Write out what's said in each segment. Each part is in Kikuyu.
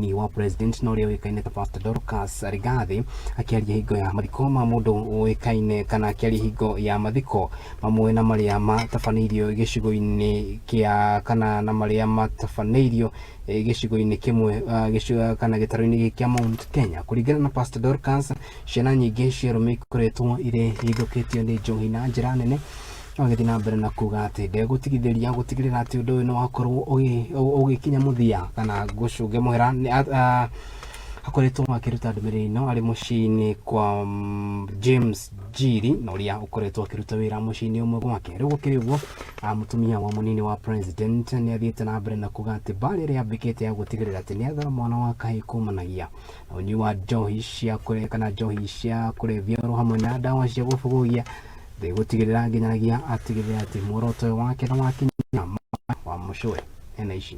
Mũnini wa President na ũrĩa ũĩkaine ta Pastor Dorcas Rigathi, akĩaria hingo ya mathiko ma mũndũ ũĩkaine kana akĩaria hingo ya mathiko mamwe na marĩa matabanĩirio gĩcigo-inĩ kĩa kana na marĩa matabanĩirio gĩcigo-inĩ kĩmwe, gĩcigo kana gĩtarũ-inĩ gĩkĩ kĩa Mount Kenya. Kũringana na Pastor Dorcas, ciana nyingĩ cia arũme ikoretwo irĩ ithũkĩtio nĩ njohi na njĩra nene. Agĩthiĩ na mbere na kuga atĩ ndegũtigithĩria gũtigĩrĩra atĩ ũndũ ũyũ nĩ wakorwo ũgĩkinya mũthia kana gũcũnge mũhera. Akoretwo akĩruta ndũmĩrĩri ĩno arĩ mũciĩ-inĩ kwa James Njiri na ũrĩa ũkoretwo akĩruta wĩra mũciĩ-inĩ ũmwe gwake. Rĩu gũkĩrĩ ũguo, mũtumia wa mũnini wa President nĩ athiĩte na mbere na kuga atĩ mbara ĩrĩa yambĩkĩte ya gũtigĩrĩra atĩ nĩ athara mwana wa kahĩĩ kumanagia na ũnyui wa njohi cia kũre kana njohi cia kũrebia oro hamwe na ndawa cia gũbũgũgia ndĩgũtigĩrĩra nginyagia atigĩrĩre atĩ muoroto ũyũ wake nĩ wakinya wa mũcũe ena ici.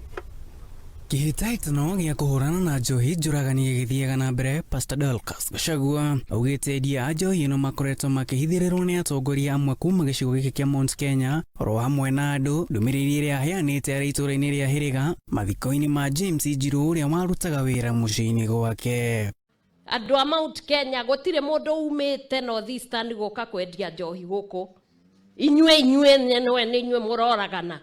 Kĩhĩtahĩtano gĩa kũhũrana na njohi njũragani gĩgĩthiaga na mbere, Pastor Dorcas Gachagua augĩte endia a njohi ĩno makoretwo makĩhithĩrĩrwo nĩ atongoria amwe kuma gĩcigo gĩkĩ kĩa Mount Kenya oro hamwe na andũ. Ndũmĩrĩri ĩrĩa aheanĩte arĩ itũũra-inĩ rĩa Hĩrĩga mathiko-inĩ ma James Njirũ ũrĩa warutaga wĩra mũciĩ-inĩ gwake. Andũ a Mount Kenya, gũtirĩ mũndũ umĩte North Eastern gũka kwendia njohi gũkũ. Inyuĩ nyenwe nĩ inyuĩ mũroragana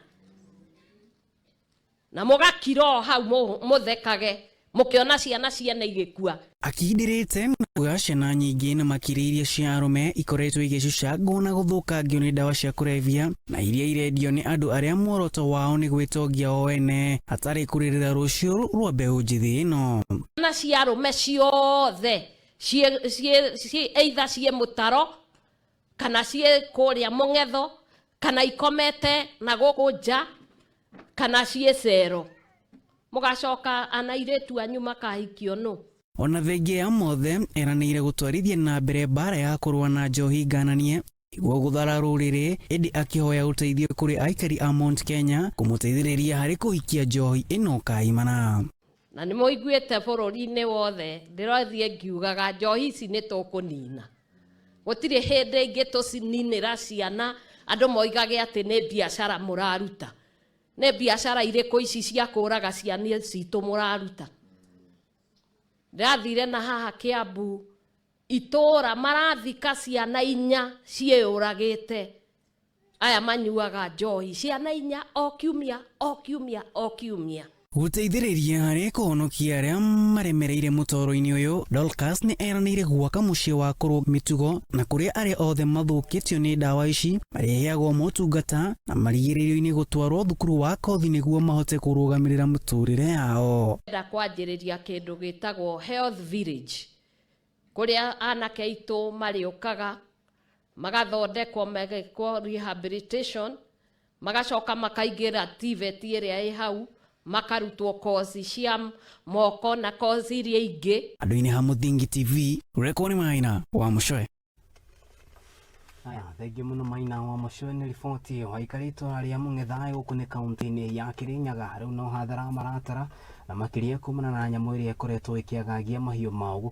na mũgakira o hau mũthekage mũkĩona ciana ciene igĩkua. Akindĩrĩte na kuga ciana nyingĩ na makĩria iria cia arũme ikoretwo igĩcucangwo na gũthũkangio nĩ ndawa cia kũrebia na iria irendio nĩ andũ arĩa muoroto wao nĩ gwĩtongia o ene hatarĩ kũrĩrĩra rũciũ rwa mbeũ njĩthĩ ĩno. Ciana cia arũme ciothe ciĩ either ciĩ mũtaro kana ciĩ kũrĩa mũng'etho kana ikomete na gũkũ nja kana ciĩ cero, mũgacoka ana airĩtu anyu makahikio nũ. Ona thengia ya mothe, eranĩire gũtwarithia na mbere mbara ya kũrũa na njohi ngananie nĩguo gũthara rũrĩrĩ, ĩndĩ akĩhoya ũteithio kũrĩ aikari a Mount Kenya kũmũteithĩrĩria harĩ kũhikia njohi ĩno kaimana. Na nĩ mũiguĩte bũrũri-inĩ wothe ndĩrathiĩ ngiugaga njohi ici nĩ tũkũnina, gũtirĩ hĩndĩ ĩngĩ tũcininĩra ciana. Andũ moigage atĩ nĩ biacara mũraruta. Nĩ biacara irĩkũ ici cia kũraga ciana citũ mũraruta? Ndĩrathire na haha Kĩambu itũra marathika ciana 4 ciĩyũragĩte, aya manyuaga njohi, ciana 4 o kiumia, o kiumia, o kiumia. Gũteithĩrĩria harĩ kũhonokia arĩa maremereire mũtoro-inĩ ũyũ, Dorcas nĩ eranĩire gwaka mũciĩ wa kũrũnga mĩtugo na kũrĩa arĩa othe mathũkĩtio nĩ ndawa ici marĩheagwo motungata na marigĩrĩrio-inĩ gũtwarwo thukuru wa kothi nĩguo mahote kũrũgamĩrĩra mĩtũrĩre yao. Ndĩrenda kwanjĩrĩria kĩndũ gĩtagwo health village kũrĩa anake aitũ marĩũkaga magathondekwo, magekwo rehabilitation, magacoka makaingĩra TVET ĩrĩa ĩ hau, makarutwo koci cia moko na koci iria ingĩ. Andũ-inĩ ha Mũthingi TV, Rekwo nĩ Maina wa Mũcoe. Aya, thengiũ mũno Maina wa Mũcoe nĩ riboti ĩyo. Aikari itũra rĩa Mũng'ethaĩ gũkũ nĩ kaunti-inĩ ya Kĩrĩnyaga rĩu no hathara maratara na makĩria kumana na nyamũ ĩrĩa ĩkoretwo ĩkĩagagia mahiũ mao.